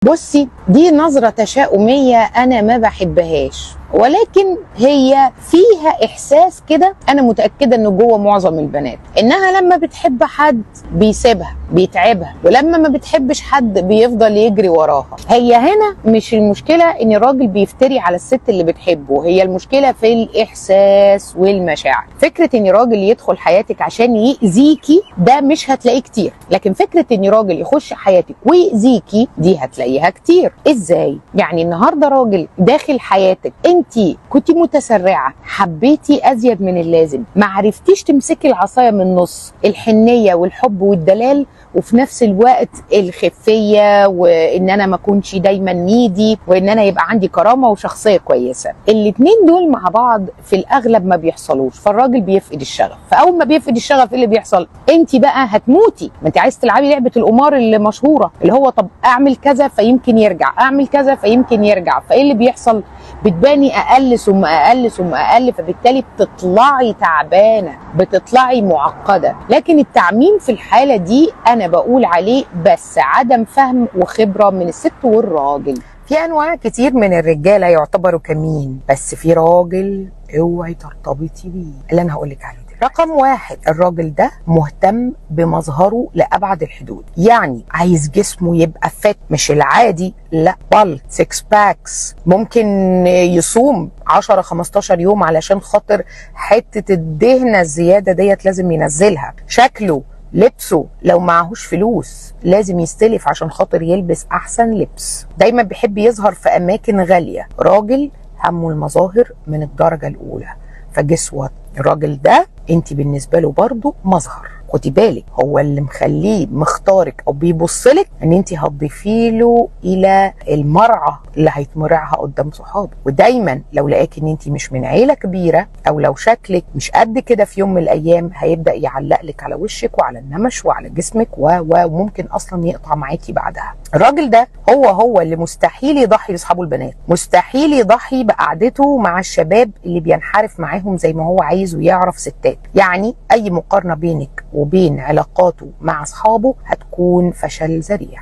بصي، دي نظرة تشاؤمية أنا ما بحبهاش، ولكن هي فيها إحساس كده أنا متأكدة إنه جوه معظم البنات، إنها لما بتحب حد بيسيبها بيتعبها، ولما ما بتحبش حد بيفضل يجري وراها. هي هنا مش المشكلة إن الراجل بيفتري على الست اللي بتحبه، هي المشكلة في الإحساس والمشاعر. فكرة إن راجل يدخل حياتك عشان يأذيكي ده مش هتلاقيه كتير، لكن فكرة إن راجل يخش حياتك ويأذيكي دي هتلاقيها كتير. إزاي؟ يعني النهارده راجل داخل حياتك، انت كنت متسرعه، حبيتي ازيد من اللازم، ما عرفتيش تمسكي العصاية من النص، الحنيه والحب والدلال، وفي نفس الوقت الخفية، وان انا ما اكونش دايما نيدي، وان انا يبقى عندي كرامة وشخصية كويسة. الاتنين دول مع بعض في الاغلب ما بيحصلوش، فالراجل بيفقد الشغف. فاول ما بيفقد الشغف ايه اللي بيحصل؟ انت بقى هتموتي، ما انت عايز تلعبي لعبه القمار اللي مشهورة، اللي هو طب اعمل كذا فيمكن يرجع، اعمل كذا فيمكن يرجع. فايه اللي بيحصل؟ بتباني اقل ثم اقل ثم اقل، فبالتالي بتطلعي تعبانة، بتطلعي معقدة. لكن التعميم في الحالة دي انا بقول عليه بس عدم فهم وخبره من الست والراجل. في انواع كتير من الرجالة يعتبروا كمين، بس في راجل اوعي ترتبطي بيه اللي انا هقولك عليه. رقم واحد، الراجل ده مهتم بمظهره لأبعد الحدود، يعني عايز جسمه يبقى fit، مش العادي، لا bulk 6 packs، ممكن يصوم 10 15 يوم علشان خاطر حتة الدهنة الزيادة ديت لازم ينزلها. شكله، لبسه، لو معهوش فلوس لازم يستلف عشان خاطر يلبس أحسن لبس. دايما بيحب يظهر في أماكن غالية. راجل همه المظاهر من الدرجة الأولى. فجسوة الراجل ده انت بالنسبة له برضو مظهر، خدي بالك، هو اللي مخليه مختارك او بيبصلك ان انت هتضيفي له الى المرعى اللي هيتمرعها قدام صحابه. ودايما لو لقاك ان انت مش من عيله كبيرة، او لو شكلك مش قد كده في يوم من الايام، هيبدا يعلق لك على وشك وعلى النمش وعلى جسمك وممكن اصلا يقطع معاكي بعدها. الراجل ده هو اللي مستحيل يضحي باصحابه البنات، مستحيل يضحي بقعدته مع الشباب اللي بينحرف معاهم زي ما هو عايز ويعرف ستات. يعني اي مقارنة بينك وبين علاقاته مع اصحابه هتكون فشل ذريع.